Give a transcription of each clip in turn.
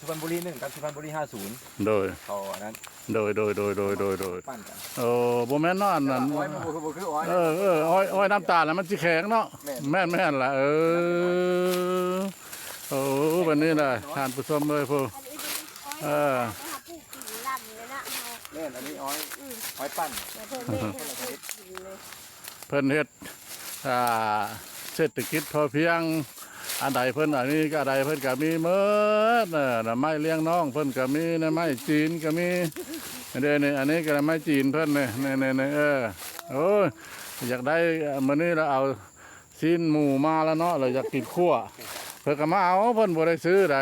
ສຸພັນບູລີໜຶ່ງກັບສຸພັນບູລີຫ້າສູນ ໂດຍ ເຂົາອັນນັ້ນ ໂດຍ ໂດຍ ໂດຍ ໂດຍ ໂດຍ ໂດຍ ປັ່ນກັນ ໂອ້ ບໍ່ແມ່ນເນາະ ອັນນັ້ນ ແຕ່ວ່າອ້ອຍມັນບໍ່ ບໍ່ຄືອ້ອຍ ເອີ ເອີ ອ້ອຍ ອ້ອຍນ້ຳຕານນະມັນຊິແຂງເນາະ ແມ່ນ ແມ່ນ ແມ່ນລະ ເອີ ໂອ້ ບັດນີ້ລະ ທ່ານຜູ້ຊົມເອີຍ ຜູ້ ອັນນີ້ເປັນອ້ອຍ ເອີ ນະ ເຮົາປູກກິນລຳເລີຍນະ ເຮົາ ແມ່ນ ອັນນີ້ອ້ອຍ ອືມ ອ້ອຍປັ່ນ ແຕ່ເພິ່ນເຮັດໃຫ້ເຮົາປູກກິນເລີຍ ເພິ່ນເຮັດ ອ່າ ເສດຖະກິດພໍພຽງ ອັນໃດເພິ່ນ ອັນນີ້ກະ ອັນໃດເພິ່ນກະມີໝົດ ເອີ ໜໍ່ໄມ້ລ້ຽງນ້ອງເພິ່ນກະມີ ໜໍ່ໄມ້ຈີນກະມີ ເດ້ນີ້ ອັນນີ້ກະໜໍ່ໄມ້ຈີນເພິ່ນນີ້ ນີ້ໆໆ ເອີ ໂອ້ຍ ຢາກໄດ້ ມື້ນີ້ລະເອົາຊີ້ນໝູມາລະເນາະ ລະຢາກກິນຂົ້ວ ເພິ່ນກະມາເອົາ ເພິ່ນບໍ່ໄດ້ຊື້ໃດ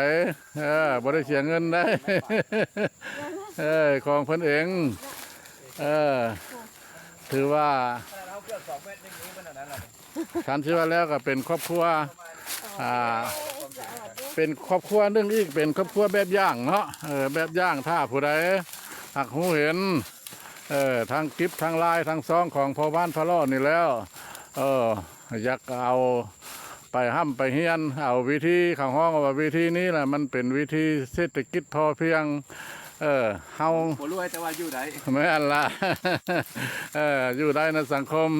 ເອີ ບໍ່ໄດ້ເສຍເງິນໃດ ເອີ ຂອງເພິ່ນເອງ ເອີ ຖືວ່າ ຄັນຊິວ່າແລ້ວກໍເປັນຄອບຄົວ ອ່າ ເປັນຄອບຄົວໜຶ່ງອີກ ເປັນຄອບຄົວແບບຢ່າງເນາະ ເອີ ແບບຢ່າງ ຖ້າຜູ້ໃດຮັກຮູ້ເຫັນ ເອີ ທາງກິບ ທາງລາຍ ທາງຊ່ອງຂອງພໍ່ບ້ານພະຫຼໍ່ນີ້ແລ້ວ ເອີ ຢາກເອົາໄປຮ່ຳໄປຮຽນ ເອົາວິທີ ເຂົາຮ້ອງວ່າວິທີນີ້ລະ ມັນເປັນວິທີເສດຖະກິດພໍພຽງ ເອີ ເຮົາ ບໍ່ລວຍແຕ່ວ່າຢູ່ໄດ້ ແມ່ນລະ ເອີ ຢູ່ໄດ້ໃນສັງຄົມ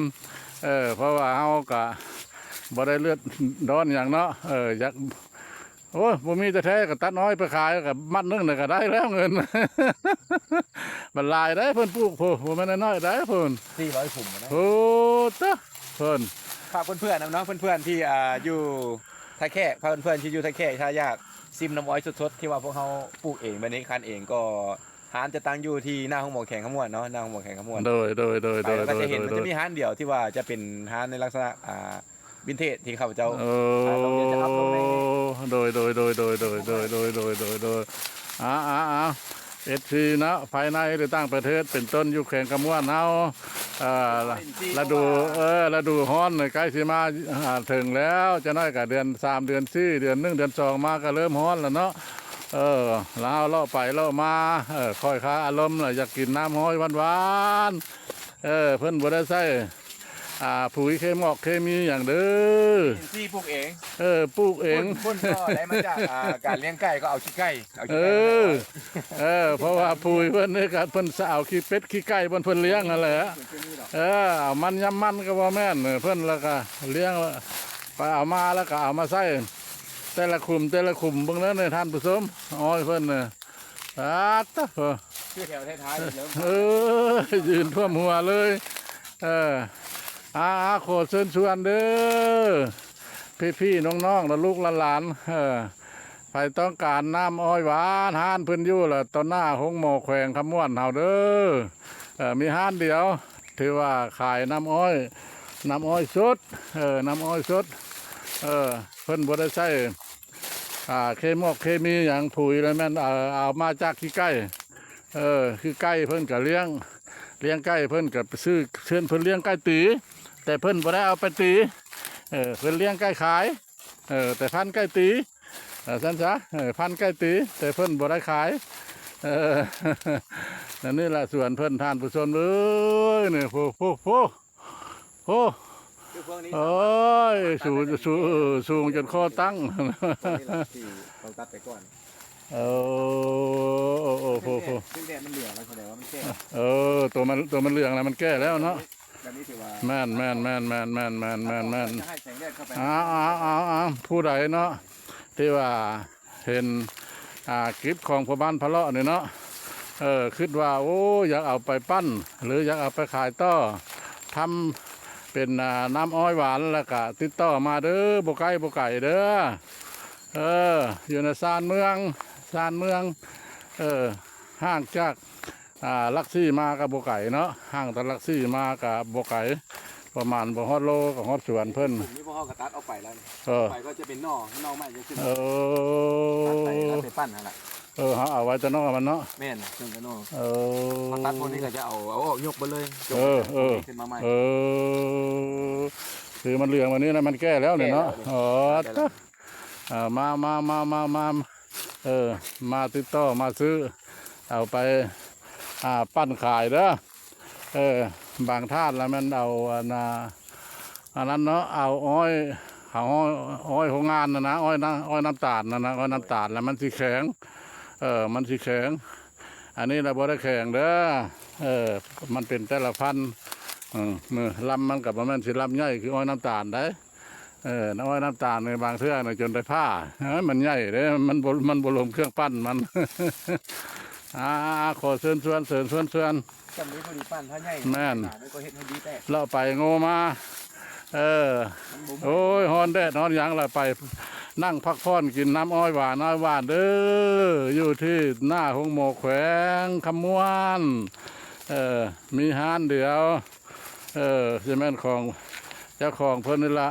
ເອີ ເພາະວ່າເຮົາກະບໍ່ໄດ້ເດືອດຮ້ອນຫຍັງເນາະ ເອີ ຢາກ ໂອ້ຍ ບໍ່ມີແທ້ໆ ກໍຕັດອ້ອຍໄປຂາຍ ກໍມັດໜຶ່ງນະກໍໄດ້ແລ້ວເງິນ ມັນຫຼາຍເດ້ເພິ່ນປູກ ໂອ້ ບໍ່ແມ່ນນ້ອຍໆ ເດ້ເພິ່ນ ສີ່ຮ້ອຍຂຸມນະ ໂອ້ ຕະ ເພິ່ນ ຝາກເພື່ອນໆ ນຳເນາະ ເພື່ອນໆ ທີ່ ອ່າ ຢູ່ທ່າແຂກ ເພື່ອນໆ ທີ່ຢູ່ທ່າແຂກ ຖ້າຢາກຊິມນ້ຳອ້ອຍສົດໆ ທີ່ວ່າພວກເຮົາປູກເອງແບບນີ້ ຄັ້ນເອງ ກໍຮ້ານຈະຕັ້ງຢູ່ທີ່ໜ້າໂຮງໝໍແຂວງຄຳມ່ວນເນາະ ໜ້າໂຮງໝໍແຂວງຄຳມ່ວນ ໂດຍ ໂດຍ ໂດຍ ໄປແລ້ວກໍຈະເຫັນ ໂດຍ ມັນຈະມີຮ້ານດຽວທີ່ວ່າຈະເປັນຮ້ານໃນລັກສະນະ ອ່າ ວິນເທຈທີ່ຂ້າພະເຈົ້າ ໂອ້ ອາ ໂຕນີ້ຈະອັບລົງໃນ ໂດຍ ໂດຍ ອາ ອາ ອາ ເອັຟຊີ ເນາະ ພາຍໃນ ຫຼື ຕ່າງປະເທດ ເປັນຕົ້ນຢູ່ແຂວງຄຳມ່ວນເຮົາ ເອີ ລະດູ ເອີ ລະດູຮ້ອນໃກ້ຊິມາ ອາ ເຖິງແລ້ວ ຈັກໜ້ອຍກໍເດືອນສາມ ເດືອນສີ່ ເດືອນໜຶ່ງ ເດືອນສອງ ມາກໍເລີ່ມຮ້ອນແລ້ວເນາະ ເອີ ລະເຮົາເລາະໄປເລາະມາ ເອີ ຄ່ອຍຄາອາລົມ ລະຢາກກິນນ້ຳຫ້ອຍຫວານໆ ເອີ ເພິ່ນບໍ່ໄດ້ໃຊ້ ອ່າ ປຸ໋ຍເຄມອກເຄມີຫຍັງເດີ ອິນຊີປູກເອງ ເອີ ປູກເອງ ຝຸ່ນກໍໄດ້ມາຈາກ ອ່າ ການລ້ຽງໄກ່ ກໍເອົາຂີ້ໄກ່ ເອົາ ເອີ ຂີ້ໄກ່ ເອີ ເພາະວ່າປຸ໋ຍເພິ່ນນີ້ກໍເພິ່ນສະເອົາຂີ້ເປັດຂີ້ໄກ່ບ່ອນເພິ່ນລ້ຽງຫັ້ນແຫຼະ ເອີ ເອົາມັນຍຳມັນກໍບໍ່ແມ່ນ ເພິ່ນລະກະລ້ຽງ ໄປເອົາມາລະກະເອົາມາໃສ່ ແຕ່ລະຂຸມ ແຕ່ລະຂຸມ ເບິ່ງເດີທ່ານຜູ້ຊົມ ອ້ອຍເພິ່ນນະ ປາດໂທ້ ຄືແຖວທ້າຍໆ ເອີ ຢືນຖ້ວມຫົວເລີຍ ເອີ ອາ ອາ ຂໍເຊີນຊວນເດີ ພີ່ໆ ນ້ອງໆ ລະລູກລະຫຼານ ເອີ ໃຜຕ້ອງການນ້ຳອ້ອຍຫວານ ຮ້ານເພິ່ນຢູ່ລະຕໍ່ໜ້າໂຮງໝໍແຂວງຄຳມ່ວນເຮົາເດີ ເອີ ມີຮ້ານດຽວ ຖືວ່າຂາຍນ້ຳອ້ອຍ ນ້ຳອ້ອຍສົດ ເອີ ນ້ຳອ້ອຍສົດ ເອີ ເພິ່ນບໍ່ໄດ້ໃຊ້ ອ່າ ເຄມອກເຄມີຫຍັງ ປຸ໋ຍລະແມ່ນ ເອົາ ເອົາມາຈາກຂີ້ໄກ່ ເອີ ຄືໄກ່ເພິ່ນກະລ້ຽງ ລ້ຽງໄກ່ເພິ່ນກະໄປຊື້ ເພິ່ນ ເພິ່ນລ້ຽງໄກ່ຕີ ແຕ່ເພິ່ນບໍ່ໄດ້ເອົາໄປຕີ ເອີ ເພິ່ນລ້ຽງໄກ່ຂາຍ ເອີ ແຕ່ພັນໄກ່ຕີ ເອີ ຊັ້ນຊະ ເອີ ພັນໄກ່ຕີ ແຕ່ເພິ່ນບໍ່ໄດ້ຂາຍ. ເອີ ອັນນີ້ລະສວນເພິ່ນ ທ່ານຜູ້ຊົມເອີຍ ນີ້ ໂອ້ ໂອ້ ໂອ້ ໂອ້ ຄືພວກນີ້ ໂອ້ຍ ສາມາດ ສູງ ສູງ ສູງຈົນຄໍຕັ້ງ ພວກນີ້ລະທີ່ຕ້ອງຕັດໄປກ່ອນ. ເອີ ໂອ້ ໂອ້ ໂອ້ ໂອ້ ແດດ ແດດມັນເຫຼືອງແລ້ວ ສະແດງວ່າມັນແກ່. ເອີ ຕົວມັນ ຕົວມັນເຫຼືອງແລ້ວ ມັນແກ່ແລ້ວເນາະ. ແບບນີ້ຖືວ່າ ແມ່ນ ແມ່ນ ແມ່ນ ຜູ້ໃດເນາະທີ່ວ່າເຫັນ ອ່າ ຄລິບຂອງພໍ່ບ້ານພະເລາະນີ້ເນາະ ເອີ ຄິດວ່າ ໂອ້ ຢາກເອົາໄປປັ້ນ ຫຼື ຢາກເອົາໄປຂາຍຕໍ່ ທຳເປັນ ອ່າ ນ້ຳອ້ອຍຫວານ ແລ້ວກະຕິດຕໍ່ມາເດີ ບໍ່ໄກ ບໍ່ໄກເດີ. ເອີ ຢູ່ໃນຊານເມືອງ ຊານເມືອງ ເອີ ຫ່າງຈາກ ອ່າ ຫຼັກສີ່ມາກໍບໍ່ໄກເນາະ ຫ່າງຈາກຫຼັກສີ່ມາກໍບໍ່ໄກ ປະມານບໍ່ຮອດໂລກໍຮອດສວນເພິ່ນ. ກຸ່ມນີ້ພວກເຮົາກໍຕັດອອກໄປແລ້ວນີ້ ເອີ ໄປກໍຈະເປັນໜໍ່ ໜໍ່ໃໝ່ຈະຂຶ້ນ ເອີ ຕັດໄປ ຕັດໄປປັ້ນຫັ້ນລະ. ເອີ ເຮົາເອົາໄວ້ແຕ່ໜໍ່ມັນເນາະ. ແມ່ນ ເຊິ່ງແຕ່ໜໍ່ ເອີ ເຮົາຕັດພວກນີ້ກໍຈະເອົາ ເອົາອອກຍົກໄປເລີຍ ເອີ ເອີ ຂຶ້ນມາໃໝ່ ເອີ ຄືມັນເຫຼືອງແບບນີ້ນະ ມັນແກ່ແລ້ວນີ້ເນາະ ແກ່ແລ້ວນີ້ ອໍ ແກ່ແລ້ວ ເອີ ມາ ມາ ເອີ ມາຕິດຕໍ່ມາຊື້ ເອົາໄປ ອ່າ ປັ້ນຂາຍເດີ. ເອີ ບາງທ່ານລະແມ່ນເອົາ ອັນນ່າ ອັນນັ້ນເນາະ ເອົາອ້ອຍ ເອົາອ້ອຍໂຮງງານຫັ້ນນະ ອ້ອຍນະ ອ້ອຍນ້ຳຕານຫັ້ນນະ ອ້ອຍນ້ຳຕານລະມັນຊິແຂງ ເອີ ມັນຊິແຂງ. ອັນນີ້ລະບໍ່ໄດ້ແຂງເດີ ເອີ ມັນເປັນແຕ່ລະພັນ ເອີ ລຳມັນກໍບໍ່ແມ່ນຊິລຳໃຫຍ່ຄືອ້ອຍນ້ຳຕານໃດ. ເອີ ອ້ອຍນ້ຳຕານນີ້ບາງເທື່ອນີ້ຈົນໄດ້ຜ່າ ເອີ ມັນໃຫຍ່ເດ້ ມັນບໍ່ ມັນບໍ່ລົມເຄື່ອງປັ້ນມັນ. ອ່າ ຂໍເຊີນຊວນ ເຊີນຊວນ ຊວນ ຈຳນີ້ພໍດີປານຖ້າໃຫຍ່ ແມ່ນ ໜາມັນກໍເຮັດໃຫ້ດີແຕກ ເລາະໄປໂງ່ມາ ເອີ ມັນບໍ່ເມື່ອຍ ໂອ້ຍ ຮ້ອນແດດຮ້ອນຫຍັງລະ ໄປນັ່ງພັກຜ່ອນກິນນ້ຳອ້ອຍຫວານ ອ້ອຍຫວານເດີ ຢູ່ທີ່ໜ້າໂຮງໝໍແຂວງຄຳມ່ວນ ເອີ ມີຮ້ານດຽວ ເອີ ຊິແມ່ນຂອງ ເຈົ້າຂອງເພິ່ນນີ້ລະ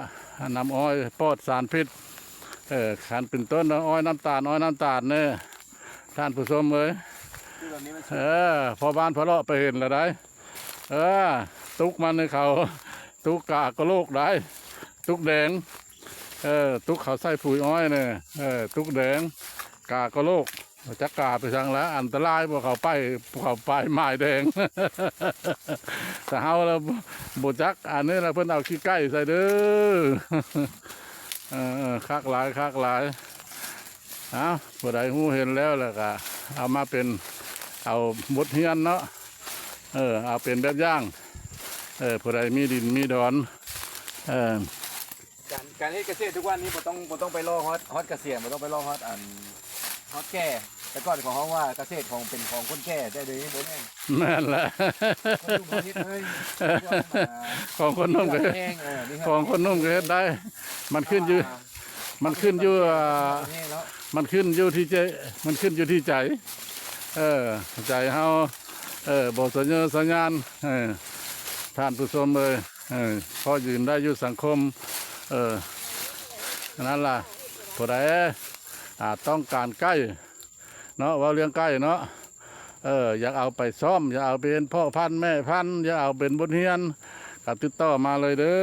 ນ້ຳອ້ອຍປອດສານພິດ ເອີ ຄັນເປັນຕົ້ນອ້ອຍນ້ຳຕານ ອ້ອຍນ້ຳຕານເນີ ທ່ານຜູ້ຊົມເອີຍ ຄືແບບນີ້ມັນ ເອີ ພໍ່ບ້ານພະເລາະໄປເຫັນລະໄດ໋ ເອີ ຕຸກມັນໃຫ້ເຂົາ ຕຸກກາກະໂຫຼກໄດ໋ ຕຸກແດງ ເອີ ຕຸກເຂົາໃສ່ປຸ໋ຍອ້ອຍນີ້ ເອີ ຕຸກແດງ ກາກະໂຫຼກ ຈັກກາໄປສັງລະ ອັນຕະລາຍ ພວກເຂົາໄປ ພວກເຂົາໄປໝາຍແດງ ແຕ່ເຮົາລະບໍ່ຈັກ ອັນນີ້ລະເພິ່ນເອົາຂີ້ໄກ່ໃສ່ເດີ ເອີ ຄັກຫຼາຍ ຄັກຫຼາຍ. ເອົາ ຜູ້ໃດຮູ້ເຫັນແລ້ວ ແລ້ວກະເອົາມາເປັນ ເອົາບົດຮຽນເນາະ ເອີ ເອົາເປັນແບບຢ່າງ ເອີ ຜູ້ໃດມີດິນມີດອນ ເອີ ການ ການເຮັດກະເສດທຸກວັນນີ້ບໍ່ຕ້ອງ ບໍ່ຕ້ອງໄປລໍຮອດ ຮອດກະສຽນ ບໍ່ຕ້ອງໄປລໍຮອດອັນ ຮອດແກ່ ແຕ່ກ່ອນເຂົາຮ້ອງວ່າກະເສດຂອງ ເປັນຂອງຄົນແກ່ ແຕ່ດຽວນີ້ບໍ່ແມ່ນ ແມ່ນແຫຼະ ຂອງຄົນໜຸ່ມເຮັດເລີຍ ຂອງຄົນໜຸ່ມກໍເຮັດ ເອີ ຂອງຄົນໜຸ່ມກໍເຮັດໄດ້ ມັນຂຶ້ນຢູ່ ອ່າ ມັນຂຶ້ນຢູ່ ອ່າ ມັນຂຶ້ນຢູ່ທີ່ໃຈ ມັນຂຶ້ນຢູ່ທີ່ໃຈ ເອີ ໃຈເຮົາ ເອີ ບໍ່ສະເຫຍີສະຫຍານ ເອີ ທ່ານຜູ້ຊົມເອີຍ ເອີ ພໍຢືນໄດ້ຢູ່ສັງຄົມ ເອີ ນັ້ນລະ ຜູ້ໃດ ອ່າ ຕ້ອງການໄກ່ເນາະ ເວົ້າເລື່ອງໄກ່ເນາະ ເອີ ຢາກເອົາໄປຊ້ອມ ຢາກເອົາໄປເປັນພໍ່ພັນແມ່ພັນ ຢາກເອົາເປັນບົດຮຽນ ກໍຕິດຕໍ່ມາເລີຍເດີ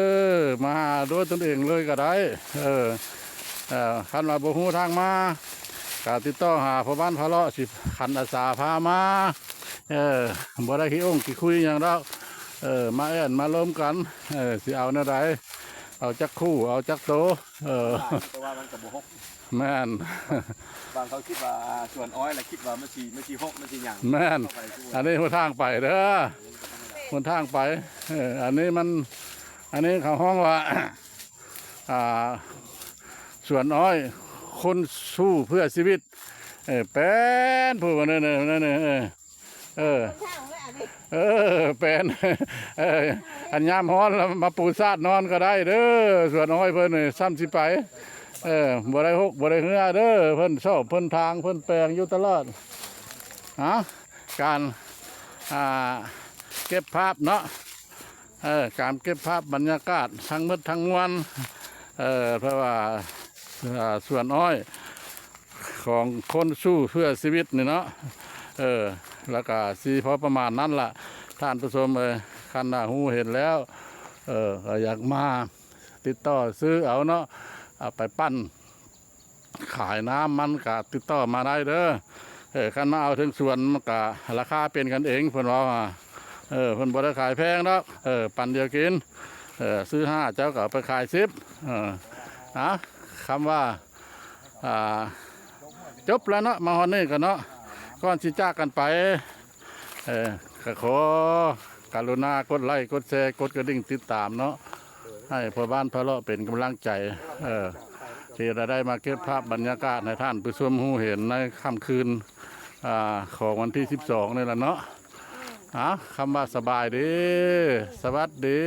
ມາຫາດ້ວຍຕົນເອງເລີຍກໍໄດ້ ເອີ ເອີ ຄັນວ່າບໍ່ຮູ້ທາງມາ ກໍຕິດຕໍ່ຫາພໍ່ບ້ານພະເລາະ ຊິຂັນອາສາພາມາ ເອີ ບໍ່ໄດ້ຂີ້ອົງຂີ້ຄຸຍຫຍັງດອກ ເອີ ມາແອ່ນມາລົມກັນ ເອີ ຊິເອົາແນວໃດ ເອົາຈັກຄູ່ ເອົາຈັກໂຕ ເອີ ແຕ່ວ່າມັນກໍບໍ່ຫົກ ແມ່ນ ບາງເຂົາຄິດວ່າສວນອ້ອຍ ລະຄິດວ່າມັນຊິ ມັນຊິຫົກ ມັນຊິຫຍັງ ແມ່ນ ອັນນີ້ຫົນທາງໄປເດີ ຫົນທາງໄປ ເອີ ອັນນີ້ມັນ ອັນນີ້ເຂົາຮ້ອງວ່າ ອ່າ ສວນອ້ອຍ ຄົນສູ້ເພື່ອຊີວິດ ເອີ ແປນຜູ້ນັ້ນ ນັ້ນ ນັ້ນ ເອີ ເອີ ເອີ ແປນ ເອີ ອັນຍາມຮ້ອນລະມາປູຊາດນອນກໍໄດ້ເດີ ສວນອ້ອຍເພິ່ນນີ້ ຊ້ຳຊິໄປ ເອີ ບໍ່ໄດ້ຫົກບໍ່ໄດ້ເຮືອເດີ ເພິ່ນຊອບເພິ່ນທາງ ເພິ່ນແປງຢູ່ຕະຫຼອດ ເອົາ ການ ອ່າ ເກັບພາບເນາະ ເອີ ການເກັບພາບບັນຍາກາດທັງໝົດທັງມວນ ເອີ ເພາະວ່າ ເອີ ສວນອ້ອຍຂອງຄົນສູ້ເພື່ອຊີວິດນີ້ເນາະ ເອີ ແລ້ວກະຊິພໍປະມານນັ້ນລະ ທ່ານຜູ້ຊົມເອີຍ ຄັນວ່າຮູ້ເຫັນແລ້ວ ເອີ ກໍຢາກມາຕິດຕໍ່ຊື້ເອົາເນາະ ເອົາໄປປັ້ນ ຂາຍນ້ຳມັນກະຕິດຕໍ່ມາໄດ້ເດີ. ເອີ ຄັນມາເອົາເຖິງສວນມັນກະລາຄາເປັນກັນເອງ ເພິ່ນເວົ້າ. ເອີ ເພິ່ນບໍ່ໄດ້ຂາຍແພງດອກ ເອີ ປັນດຽວກິນ. ເອີ ຊື້ຫ້າ ເຈົ້າກໍເອົາໄປຂາຍສິບ. ເອີ ອາ ຄຳວ່າ ອ່າ ຈົບແລ້ວເນາະ ມາຮອດນີ້ກໍເນາະ. ກ່ອນຊິຈາກກັນໄປ ເອີ ກໍຂໍກະລຸນາກົດໄລ້ ກົດແຊ ກົດກະດິ່ງຕິດຕາມເນາະ ໃຫ້ພໍ່ບ້ານພາເລາະເປັນກຳລັງໃຈ ເອີ ທີ່ຈະໄດ້ມາເກັບພາບບັນຍາກາດໃຫ້ທ່ານຜູ້ຊົມຮູ້ເຫັນໃນຄ່ຳຄືນ ອ່າ ຂອງວັນທີສິບສອງນີ້ລະເນາະ. ເອົາ ຄຳວ່າສະບາຍດີ ສະຫວັດດີ.